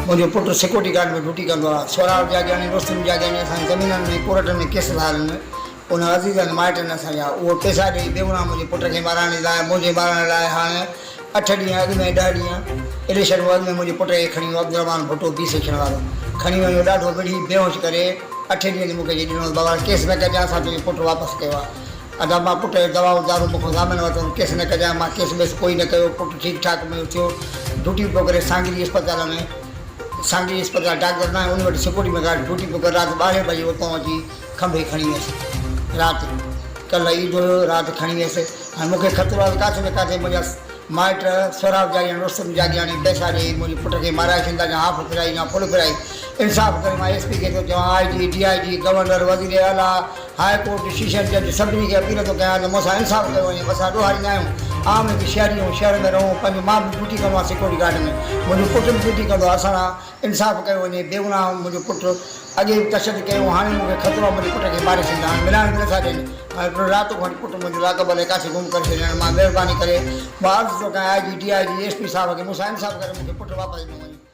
منهنجو پٽ security guard ۾ duty ڪندو آهي. سهراب جاگياڻي، رستم جاگياڻي اسان جي زمينن ۾ ڪورٽن ۾ ڪيس ٿا هلن. ان عزيزن مائٽن اسان جا اهو پئسا ڏئي بيگناهه منهنجي پٽ کي مارائڻ جي لاء منهنجي مارائڻ لاء هاڻ اٺ ڏينهن اڳ ۾ ڏهه ڏينهن اليڪشن کان اڳ ۾ منهنجي پٽ کي کڻي ويو عبدالرحمان ڀٽو بي سيڪشن وارو کڻي ويو ڏاڍو وڙهي بيهوش ڪري اٺين ڏينهن تي مون کي اچي ڏنو ته بابا ڪيس نه ڪجان اسان تنهنجو پٽ واپس ڪيو آهي ادا مان پٽ جو دوائون دارون مون کان ضامن ورتو ڪيس نه ڪجان مان ڪيس ٻيس ڪوئي نه ڪيو پٽ ٺيڪ ٺاڪ منهنجو ٿيو ڊيوٽي پيو ڪري سانگري اسپتال ۾ سانگري اسپتال ڊاڪٽر نه آهي ان وٽ سيڪيورٽي ۾ گارڊ ڊيوٽي پيو ڪري رات ٻارهين بجي اتان اچي کنڀي کڻي ويس رات ڪلهه عيد هيو رات کڻي ويس هاڻي مون کي خطرو آهي ته ڪاٿي نه ڪاٿي منهنجا مائٽ سهراب جاگياڻي رستم جاگياڻي پئسا ڏيئي منهنجي پٽ کي مارائي ڇڏيندا يا هاف ڦرائي يا فل ڦرائي انصاف ڪري مان ايس پي کي ٿو چوان آء جي ڊي I جي گورنر وزير اعليٰ هاء ڪورٽ شيشن جج سڀني کي اپيل ٿو ڪيان ته مون سان انصاف ڪيو وڃي اسان ڏوهاري نه آهيون عام هڪ شهري آهيون شهر ۾ رهون پنهنجو مان به ڊيوٽي ڪندو آهيان سيڪيورٽي گارڊ ۾ منهنجو پٽ به ڊيوٽي ڪندو آهي اسان سان انصاف ڪيو وڃي بيگناهه منهنجو پٽ اڳي به تشدد ڪيو هاڻي مون کي خطرو آهي منهنجي پٽ کي ماري ڇڏيندا هاڻي ملائڻ به نٿا ڏين هاڻي پوري رات کان وٺي پٽ منهنجو لاڪپ الائي ڪاٿي گم ڪري ڇڏيائين مان مهرباني ڪري مان عرض ٿو ڪيان I G D I G S P صاحب کي مون سان انصاف ڪري مون کي پٽ واپس ڏنو وڃي.